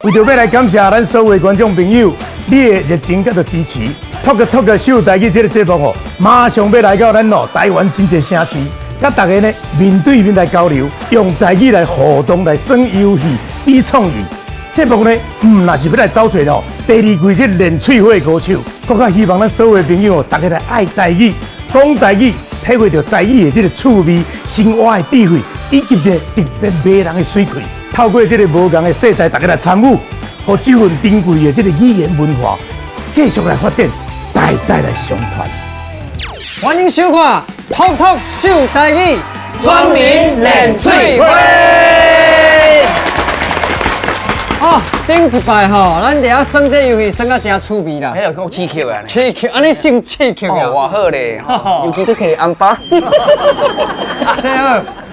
為著欲來感謝咱所有觀眾朋友，你的熱情佮支持，Talk Talk 秀台語這个節目吼，馬上欲來到咱哦台灣真濟城市，佮大家呢面對面來交流，用台語來互動來耍遊戲、比創意。節目呢，毋但是欲來走揣哦第二季這練喙火的高手，閣較希望咱所有的朋友哦，大家來愛台語、講台語，體會著台語的這个趣味、生活的智慧，以及這個特別迷人的媠氣。透過這个無仝的世代，大家來參與，予這份珍貴的這个語言文化繼續來發展，代代來相傳。歡迎收看《Talk Talk 秀台語》，全民練喙火。哦，頂一擺吼，咱佇遐耍這遊戲耍甲誠趣味啦。彼個講刺激啊！刺激，按呢算刺激啊！哦，偌好咧，尤其閣摕紅包。對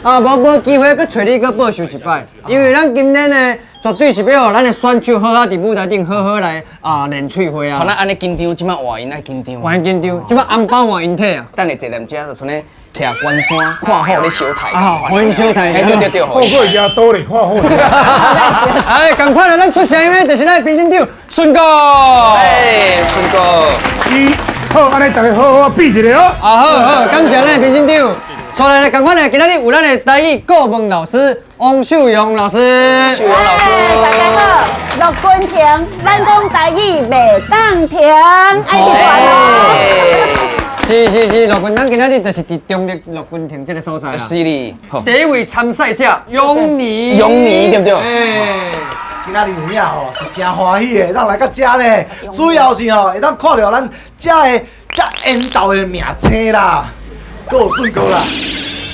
好，啊，無無機會閣揣你閣報仇一擺，因為咱今天呢，絕對是欲予咱的選手好好佇舞台頂好好來啊練喙火啊。看咱按呢緊張，這擺換𪜶愛緊張。換緊張，這擺紅包換𪜶摕啊。等下坐踮遮就賰咧徛關山，看虎咧相刣。啊，予𪜶相刣。哎，對對對，好過贏多咧看虎。哎，仝款的，咱出聲的就是咱的評審長順哥。哎，順哥。一，好，按呢大家好好比一下哦。啊，好好，感謝咱的評審長。所來呢，仝款的，今仔日有咱的台語顧問老師王秀榮老師。秀榮老師，大家好，陸君婷，咱講台語袂當停，愛佇大哦。是是是，陸君，咱今仔日就是佇中壢陸軍亭這个所在啦。是哩。第一位參賽者永妮，永妮對毋對？哎，今仔日有影吼是誠歡喜的，會當來到遮呢，主要是吼會當看著咱遮的遮緣投的明星啦，閣有順哥啦。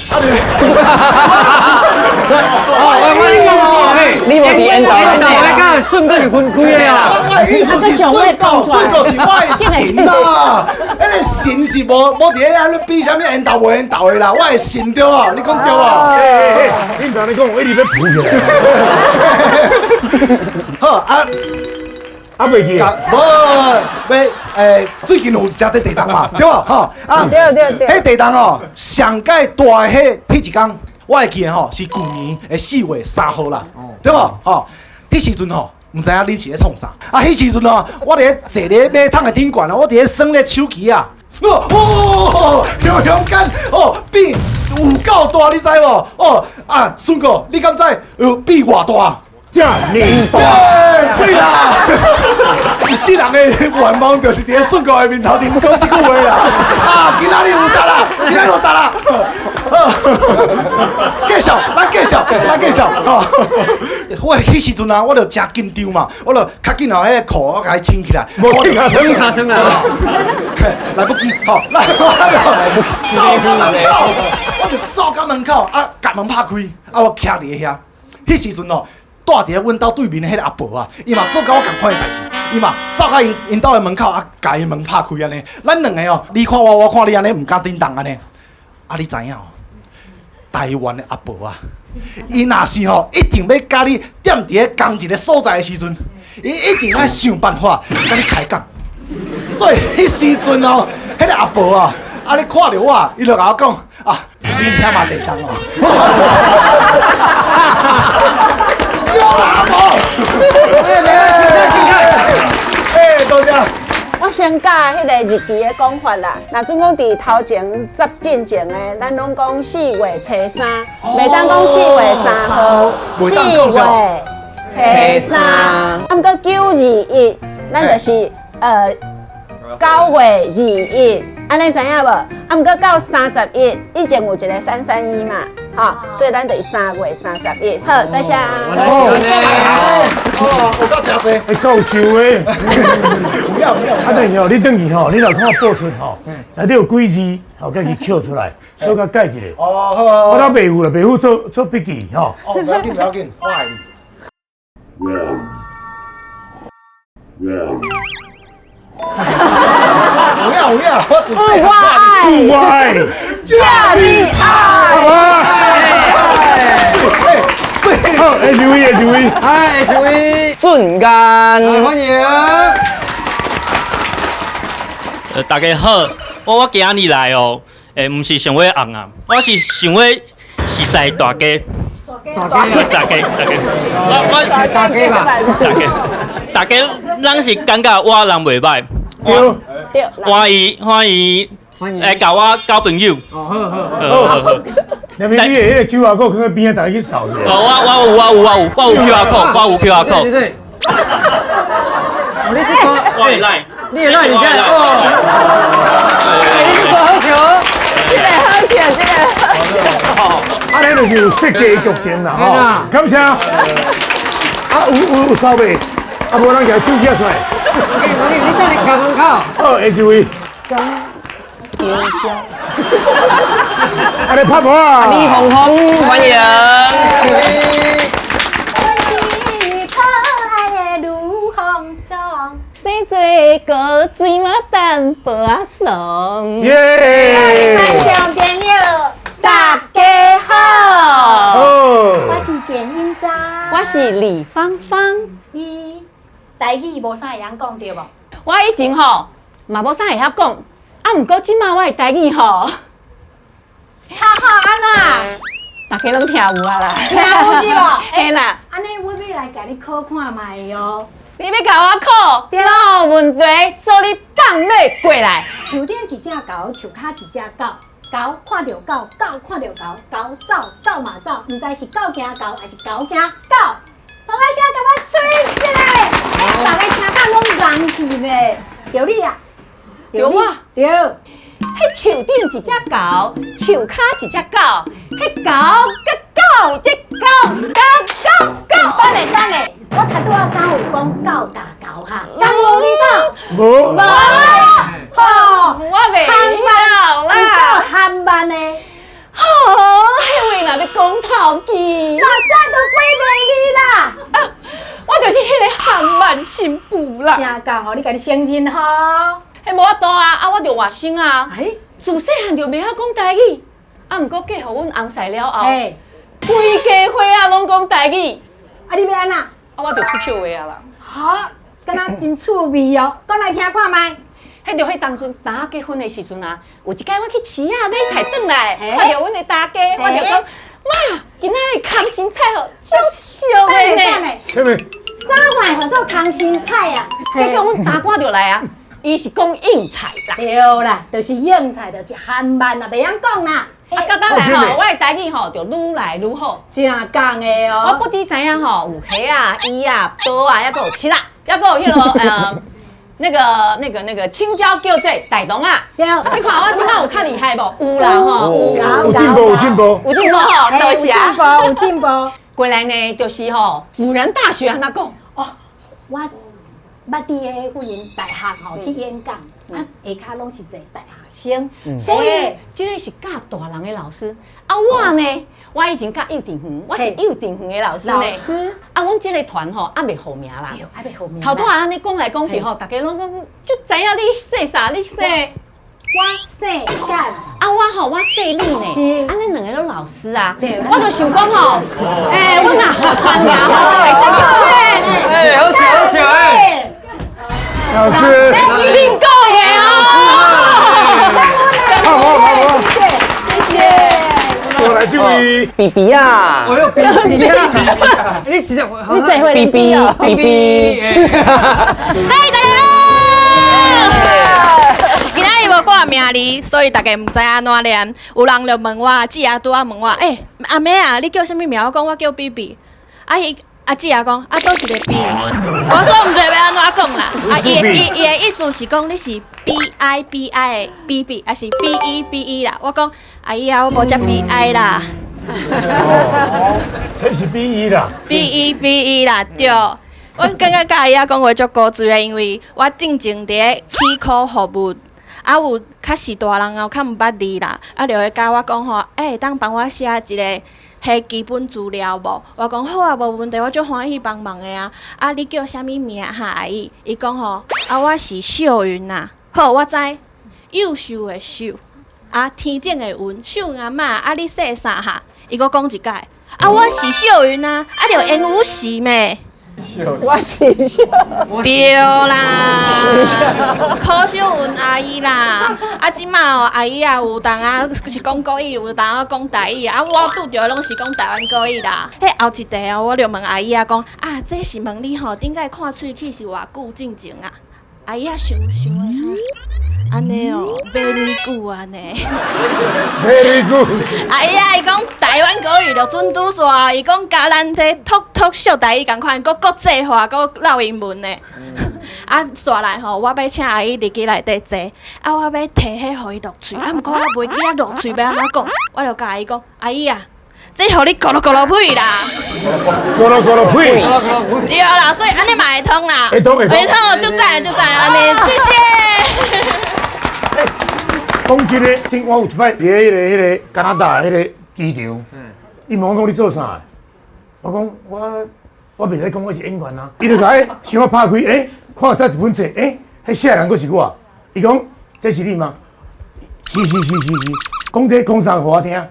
啊對，哦，我你講哦，你無佇緣投緣投的佮順哥是分開的啊。我的意思是順哥，順哥是我的神啦，彼个神是無佇咧遐咧比啥物緣投無緣投的啦，我的神對無？你講對無？嘿嘿，你毋通按呢講，我一直欲浮起來。好啊。啊，袂記。無，欲最近有誠濟地動嘛，對無？吼啊，對對對。彼地動哦，上蓋大的彼一工，我會記得吼，是舊年的4月3號啦，對無？吼，彼時陣吼，毋知影恁是咧創啥？啊，彼時陣吼，我佇咧坐咧馬桶的頂懸啊，我佇咧耍咧手機啊，哦哦，突然間哦變有夠大，你知無？哦啊，孫哥，你敢知有變偌大？遮爾大，媠啦！一世人的願望就是佇咧順哥的面頭前講這句話啦。啊，今仔日有值啦，今仔日有值啦。繼續，咱繼續，咱繼續。吼，我彼時陣啊，我就誠緊張嘛，我就較緊吼，彼个褲我共伊穿起來。無去尻川，尻川啦。來不及，吼，來我就走到門口，我就走到門口，啊，共門拍開，啊，我徛佇咧遐。彼時陣哦，住佇咧阮兜對面的彼个阿婆啊，伊嘛做佮我仝款的代誌，伊嘛走到𪜶𪜶兜的門口啊，共伊門拍開按呢。咱兩个哦，你看我，我看你按呢，毋敢振動按呢。啊，你知影哦？台灣的阿婆啊，伊若是吼一定欲佮你踮佇咧仝一个所在的時陣，伊一定愛想辦法佮你開講。所以彼時陣哦，彼个阿婆啊，啊你看著我，伊就共我講啊，恁遐嘛地動哦。對啦，阿婆。哎，多謝。我先教彼个日期的講法啦。若準講佇頭前十進前的，咱攏講4月初3，袂當講4月3號，四月初三。啊，毋過921，咱就是9月21，按呢知影無？啊，毋過到31，以前有一个331嘛，吼，所以咱就是3月31。好，多謝。哦，有夠誠濟，會夠笑的。有影有影。啊，等於吼，你轉去吼，你若看報出吼，內底有幾字，吼，共伊抾出來，小可改一下。哦，好好。我都袂有啦，袂有做做筆記吼。哦，不要緊，不要緊，我愛你。有影有影，我自細漢我愛，這你愛。好，下一位，下一位。嗨，下一位，俊干，歡迎。大家好，我今仔日來哦，毋是想欲紅啊，我是想欲認識大家。大家大家大家，我我大家吧。大家大家，咱是感覺我人袂䆀，對，對，歡喜歡喜，來共我交朋友。哦，好好。好好好。林明，你的彼個 QR code 放佇邊仔，大家去掃一下。哦，我有 QR code，我有 QR 對 code，對。哦，你這個，我會來，你會來而且哦。你這個好笑。這個好笑，這個好笑。啊，呢就是有設計的劇情啦，吼。感謝。啊，有掃未？啊，無人舉手機出來。你等下徛門口。好，下一位。張蕉。啊，你拍婆啊！李紅紅，歡迎。我是可愛的盧鳳妝，生做高水馬淡薄仔爽。耶！觀眾朋友，大家好。哦。我是簡英章，我是李芳芳。你台語無啥會曉講對無？我以前吼嘛無啥會曉講，啊，毋過這馬我的台語吼，哈哈，按怎？大家攏聽有啊啦。聽有是無？嘿啦。按呢，我欲來共你考看覓哦。你欲共我考？對。無問題，做你放馬過來。樹頂一隻猴，樹跤一隻狗，猴看著狗，狗看著猴，猴走，狗嘛走，毋知是狗驚猴，還是猴驚狗。拍拍手，共我吹一下，大家聽甲攏人去呢，著你啊，著我，對。彼樹頂一隻猴，樹跤一隻狗，彼猴佮狗一狗，狗狗狗。等下等下，我頭拄仔敢有講狗咬猴哈？敢無你講？無。無。吼，我袂曉啦。夠含慢的。好，彼位若欲講頭機，目屎都飛袂去啦。啊，我就是彼个含慢新婦啦。正講哦，你家己承認吼？彼無法度啊，啊，我著外省啊。自細漢就袂曉講台語，啊，毋過嫁予阮翁婿了後，規家伙仔攏講台語。啊，你欲按怎？啊，我就出笑話啊啦。好，敢若真趣味哦，講來聽看覓。彼就彼當陣，當我結婚的時陣啊，有一擺我去市仔買菜轉來，看著阮的大家，我就講，媽，今仔日空心菜吼，足俗的呢。啥物？啥話號做空心菜啊？結果阮大官就來啊，伊是講硬菜啦。對啦，就是硬菜，就是含慢啦，袂曉講啦。啊，到尾來吼，我的台語吼就愈來愈好。正講的哦。我不止知影吼，有蝦啊、魚啊、刀啊，抑閣有七仔，抑閣有彼个那個青椒叫做大腸仔。對。你看我這擺有較厲害無？有啦吼，有進步，有進步。有進步吼，多謝。有進步，有進步。過來呢，就是吼，輔仁大學按怎講？哦，我捌佇个輔仁大學吼去演講，啊，下跤攏是坐大學生，所以這个是教大人的老師。啊，我呢，我以前教幼稚園，我是幼稚園的老師呢。老師。啊，阮這個團吼，猶未號名啦。對，猶未號名。頭拄仔按呢講來講去吼，大家攏講就知影你姓啥，你姓。我姓簡。啊，我吼，我姓李呢。是。啊，恁兩个攏老師啊。對。我就想講吼，欸，阮若合團名吼，會使叫咩？欸，好笑好笑欸。老師。恁講的哦。好好好好。謝謝。過來這位。 B B 啊！哎呦，B B 啊！你直接你這會 B B B B。嗨，大家好！今仔日無掛名字，所以大家毋知按怎念。有人就問我，姊仔拄仔問我，欸，阿妹啊，你叫啥物名？我講我叫 B B。啊伊阿姊仔講，啊佗一個 B？我說毋知欲按怎講啦。啊伊的意思是講你是 B I B I 的 B B，還是 B E B E 啦？我講阿姨啊，我無遮悲哀啦。哦，這是 B E 啦。 B E B E 啦，對。我感覺佮阿姨仔講話足古錐的，因為我進前佇咧齒科服務，啊有較是大人啊，有較毋捌字啦，啊就會教我講吼，欸，會當幫我寫一個彼基本資料無？我講好啊，無問題，我足歡喜幫忙的啊。啊，你叫啥物名哈？阿姨，伊講吼，啊我是秀雲啊。好，我知，幼秀的秀，啊天頂的雲，秀雲阿嬤，啊你姓啥哈？伊閣講一擺，啊我是秀雲啊，啊著緣有時咩？是。我是笑。對啦，柯秀文阿姨啦，啊，這馬哦，阿姨也有當啊，是講國語，有當啊講台語，啊，我拄著的攏是講台灣國語啦。彼後一題哦，我就問阿姨啊講，啊，這是問你吼，頂擺看喙齒是偌久進前啊？阿姨啊想想的哈，按呢哦，very good 按呢。 Very good。阿姨啊，伊講台灣國語就準拄煞，伊講佮咱這 talk talk 秀台語仝款，閣國際化，閣落英文的。啊，煞來吼，我欲請阿姨入去內底坐，啊，我欲提彼予伊落喙，啊，毋過我袂記得落喙欲按怎講，我就佮阿姨講，阿姨啊，這予你咕嚕咕嚕屁啦，咕嚕咕嚕屁，對啦，所以按呢嘛會通啦，會通會通會通，就讚就讚，按呢，謝謝。講真的，頂我有一擺佇彼個加拿大彼個機場，伊問我講你做啥的？我講我袂使講我是演員啊。伊就共我想我拍開，看這一本冊，彼寫的人閣是我。伊講這是你嗎？是是是是是。講這講啥予我聽？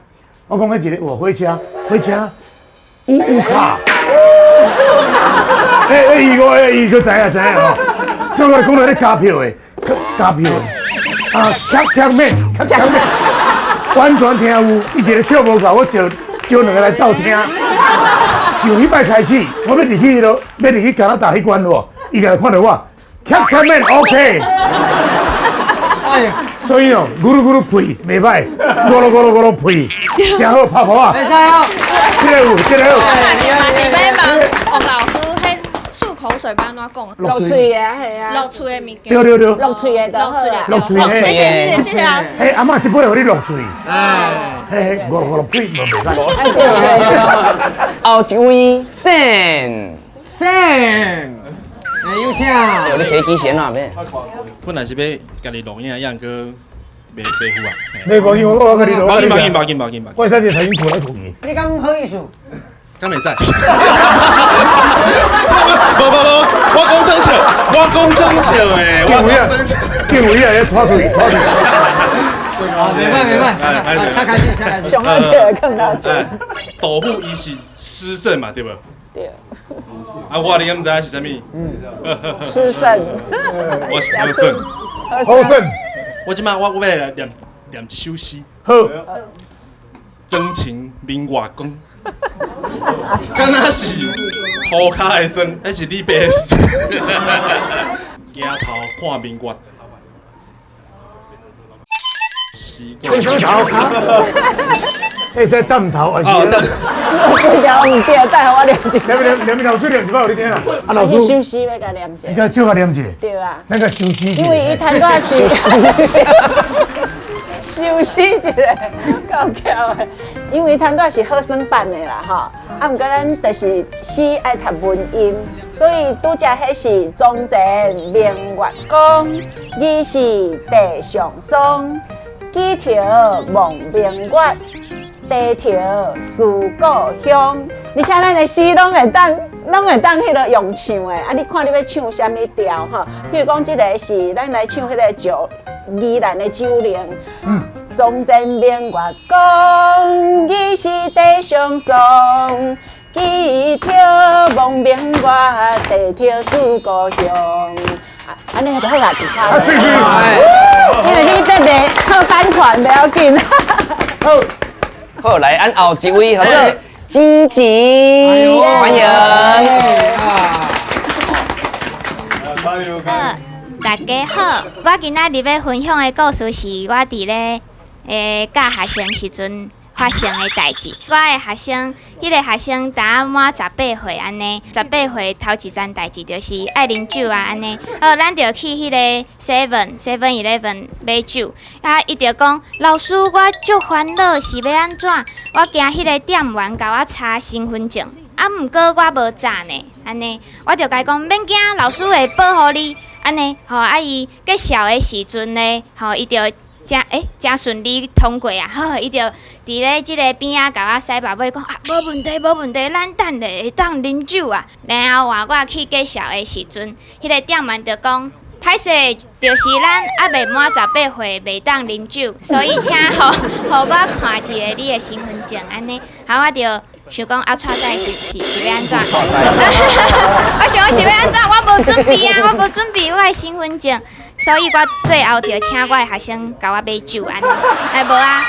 我講彼一個火車火車烏烏卡。伊個伊閣知影知影吼。這我講到咧加票的，加票的。啊，恰恰面，恰恰面，完全聽有，伊一个笑無夠，我招招兩个來鬥聽。從彼擺開始，我欲入去彼落，欲入去加拿大彼關無，伊就看著我，恰恰面 OK。所以哦，咕嚕咕嚕屁袂歹，咕嚕咕嚕咕嚕屁，誠好拍噗仔。袂使哦，這个有，這个有。嘛是嘛是欲問王老師，彼漱口水欲按怎講？落喙的係啊，落喙的物件。對對對。落喙的就好啦。落喙的。謝謝謝謝謝謝老師。嘿，阿嬤這擺予你落喙。嘿嘿，咕嚕咕嚕屁嘛袂使。後一位 Sam Sam，有請。你提機先啊，咩？本來是欲家己錄影，抑毋過袂袂赴啊。袂無緊，我共你錄。無緊無緊無緊無緊無緊。我會使你頭先哭來哭去。你敢好意思？敢袂使？無無無，我講耍笑，我講耍笑的，我講耍笑。敬偉啊，咧拖腿拖腿。袂歹袂歹，較開心較開心。上好笑的更加多。杜甫伊是詩聖嘛，對無？對。啊，我你敢知影是啥物？詩聖。我是和尚。和尚。我這擺我欲來念念一首詩。好。床前明月光，敢若是塗跤的霜，彼是你爸的诗。抬頭看明月。是頭。會使擔頭還是？哦，擔。規條毋對，等下我念一下。念念老師念一擺予你聽啦。啊，老師。彼首詩欲共念一下。你共少共念一下。對啊。咱共首詩。因為伊談到是。首詩一个夠巧的，因為談到是好耍版的啦，吼。啊，毋過咱就是詩愛讀文音，所以拄則彼是床前明月光，疑是地上霜。舉頭望明月，低頭思故鄉。而且咱的詩攏會當，攏會當彼个用唱的。啊，你看你欲唱啥物調吼？譬如講，這个是咱來唱彼个酒，宜蘭的酒令。床前明月光，疑是地上霜。舉頭望明月，低頭思故鄉。按呢就好啦，一跤。因為你變袂好版權，袂要緊。好，好來，按後一位合作，金吉，歡迎。好，大家好，我今仔日欲分享的故事是我佇咧教學生時陣發生的代誌。我的學生，彼个學生淡仔滿18歲按呢，十八歲頭一件代誌就是愛啉酒啊按呢。好，咱就去彼个 Seven Seven Eleven 買酒，啊，伊就講老師，我足煩惱是欲按怎？我驚彼个店員共我查身份證，啊，毋過我無詐呢，按呢，我就共伊講免驚，老師會保護你，按呢，吼，啊伊結束的時陣呢，吼，伊就誠誠順利通過啊！好，伊就佇咧這個邊仔共我使目尾講啊，無問題，無問題，咱等下會當啉酒啊。然後換我去結束的時陣，彼个店員就講，歹勢，就是咱猶未滿18歲，袂當啉酒，所以請予我看一下你的身份證按呢。好，我就想講啊，蔡賽是欲按怎？我想講是欲按怎？我無準備啊，我無準備我的身份證，所以我最後就請我的學生共我買酒按呢。哎，無啊。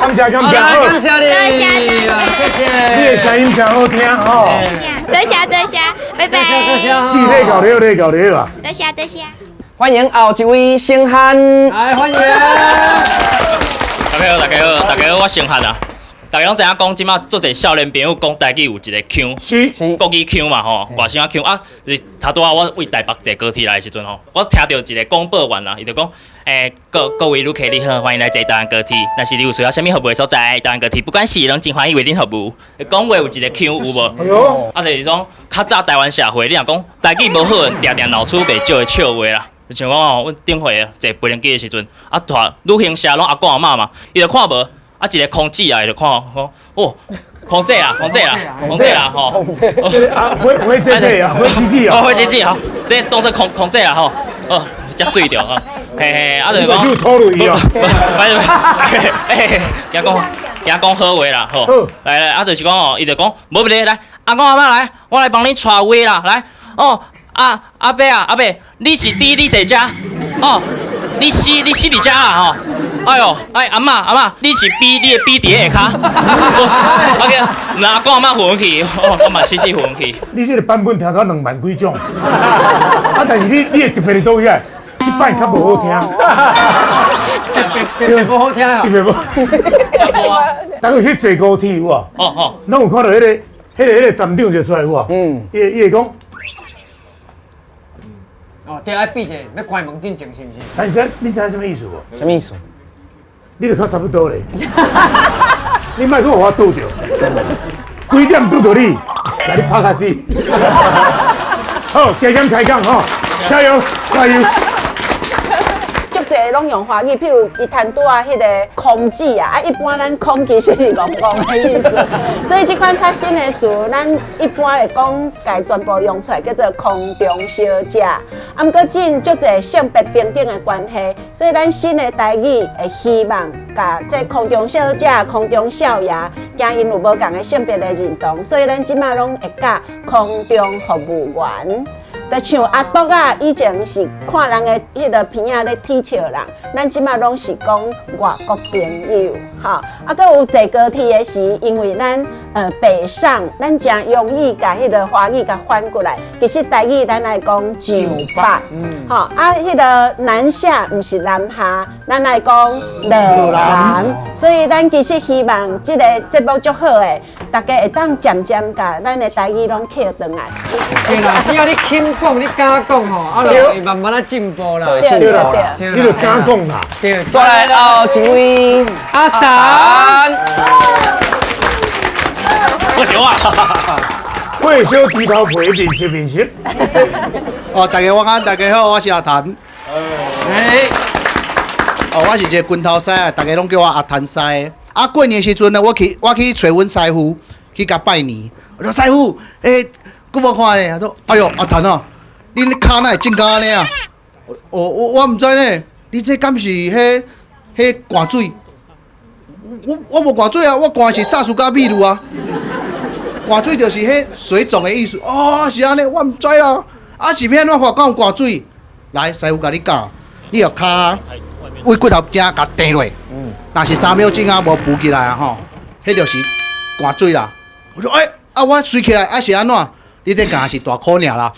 感謝感謝，感謝你，多謝多謝，謝謝。你的聲音真好聽吼。多謝多謝，拜拜。是你搞了，你搞了啊。多謝多謝。歡迎後一位星漢，來歡迎。大家好，大家好，大家好，我星漢啊。大家攏知影講，這馬足濟少年朋友講台語有一個腔，國語腔嘛吼，外省仔腔啊。就是頭拄仔我為台北坐高鐵來的時陣吼，我聽著一個廣播員啊，伊就講，欸，各位旅客你好，歡迎來坐台灣高鐵。若是你有需要啥物服務的所在，台灣高鐵不管是攏真歡喜為恁服務。講話有一個腔有無？啊，就是講較早台灣社會，你若講台語無好，定定鬧出袂少的笑話啦。就像講吼，阮頂回坐飛行機的時陣，啊，帶旅行社攏阿公阿嬤嘛，伊就看無，啊，一個空姐啊，伊就看講，哦，空姐啊，空姐啊，空姐啊，吼，啊，火姐姐啊，火姐姐啊，火姐姐吼，這當做空姐啊，吼，哦，遮媠著吼，嘿嘿，啊，就是講，拖落去啊，嘿，驚講驚講好話啦，吼，來來，啊，就是講哦，伊就講，無問題，來，阿公阿嬤來，我來幫你帶位啦，來，哦。啊，阿伯啊，阿伯，你是 D，你坐遮，哦，你 C，你 C 佇遮啦吼。哎喲，哎，阿嬤阿嬤，你是 B，你的 B 佇下跤。我叫，阿公阿嬤昏去，我嘛死死昏去。你這個版本聽到兩萬幾種，啊，但是你會特別佇佗位啊？這擺較無好聽。特別無好聽啊！特別無。但是去坐高鐵有無？哦哦。攏有看著彼個站長就出來有無？嗯。伊會講。哦，對，愛閉者，欲關門進前是毋是？但是你知影啥物意思無？啥物意思？你著較差不多咧。你莫閣予我拄著，幾點拄著你，來你拍較死。好，加減開講吼，加油，加油！足濟攏用華語，譬如伊談拄仔彼個空姐啊，啊，一般咱空其實是戇戇的意思，所以這款較新的詞，咱一般會講，共全部用出來叫做空中小姐。啊，毋過進足濟性別平等的關係，所以咱新的台語會希望共這空中小姐、空中少爺，驚𪜶有無仝的性別的認同，所以咱這馬攏會加空中服務員。就像阿篤仔以前是看人的彼個鼻仔咧恥笑人，咱這馬攏是講外國朋友，吼。啊，閣有坐高鐵的時，因為咱北上，咱誠容易共彼個華語共翻過來。其實台語咱愛講上北，吼。啊，彼個南下毋是南下，咱愛講落南。所以咱其實希望這個節目足好的，大家會當漸漸共咱的台語攏捡轉來。對啦，只要你肯講，你敢講吼，啊，就會慢慢仔進步啦。進步啦，你就敢講啦。對，再來後一位阿達，我是我。火燒豬頭皮，面色面色。哦，大家晚安，大家好，我是阿譚。哎，哦，我是一個拳頭師，大家攏叫我阿譚師。啊，過年的時陣呢，我去揣阮師傅去共拜年。我說師傅，欸，閣無看咧？他說，哎喲，阿譚啊，你跤哪會種甲按呢啊？我毋知呢，你這敢是彼灌水？我無灌水啊，我灌的是薩蘇加秘魯啊。灌水就是彼水腫的意思。哦，是按呢，我毋知啦。啊，是欲按怎法敢有灌水？來，師傅共你教，你予跤為骨頭羹共掟落，若是3秒鐘啊無浮起來啊吼，彼就是灌水啦。我說，欸，啊我隨起來啊是按怎？你這敢是大箍爾啦。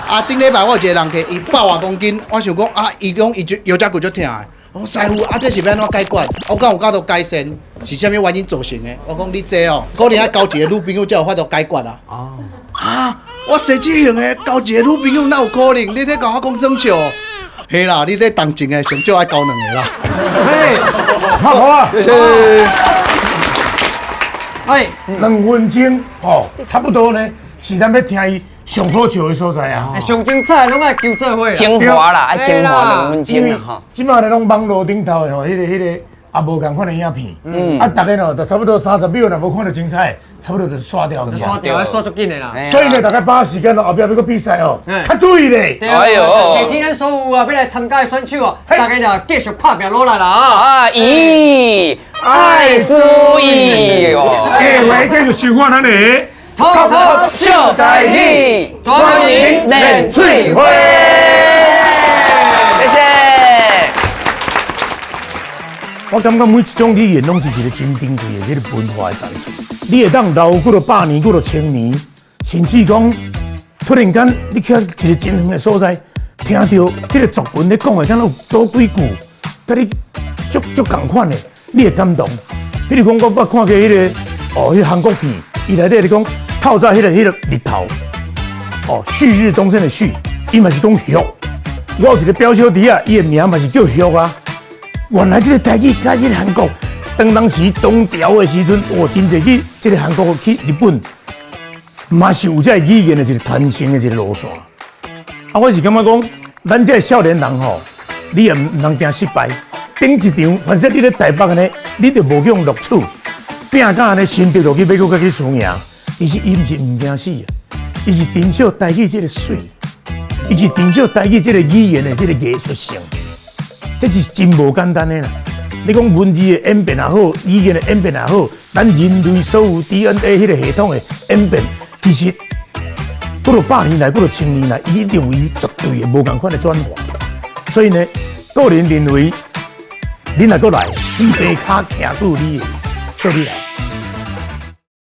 啊，頂禮拜我有一個人客，伊100外公斤，我想講啊，伊講伊腰脊骨足疼的。我講師傅，啊這是欲按怎解決？我敢有法度改善，是啥物原因造成的？我講你這哦，可能愛交一個女朋友才有法度解決啊。啊，我生這型的，交一個女朋友哪有可能？你咧共我講耍笑？嘿啦，你這同情的上少愛交兩個啦。嘿，好啊，謝謝。哎，兩分鐘哦，差不多呢，是咱欲聽伊上好笑的所在啊！上精彩攏愛求做伙。精華啦，愛精華兩分鐘啦吼。這馬咧攏網路頂頭的吼，彼個也無仝款的影片，啊，逐家哦，就差不多30秒，若無看著精彩，差不多就刷掉。刷掉，刷足緊的啦。所以呢，大家把握時間咯，後壁欲閣比賽哦，較注意咧。哎呦，提醒咱所有啊，欲來參加的選手哦，大家就繼續拍拚努力啦啊！啊，咦，愛注意哦。下回繼續收看咱的 Talk Talk 秀台語，專門練喙花。謝謝。我感覺每一種語言攏是一個真珍貴的這个文化的財富。你會當留幾落百年、幾落千年，甚至講突然間你去一個真遠的所在，聽著這个族群咧講的，敢若有多幾句，佮你足足仝款的，你會感動。比如講，我捌看過彼个哦，彼韓國片，伊內底咧講透早彼个日頭，哦，旭日東升的旭，伊嘛是講旭。我有一個表小弟仔，伊的名嘛是叫旭啊。原來這个台語佮這个韓國，當時唐朝的時陣，哇，真濟去這个韓國去日本，嘛是有這个語言的一個傳承的一個路線。啊，我是感覺講，咱這个少年人吼，你也毋通驚失敗。頂一場，反正你咧台北呢，你就無去予錄取，拚甲按呢新竹落去，欲閣去輸贏。其實伊毋是毋驚死啊，伊是珍惜台語這个媠，伊是珍惜台語這个語言的這个藝術性。這是真無簡單的啦！你講文字的演變也好，語言的演變也好，咱人類所有 DNA 彼个系統的演變，其實幾落百年來、幾落千年來，伊一定有伊絕對的無仝款的轉化。所以呢，個人認為，你若閣來，你爬跤徛久，你會做你來。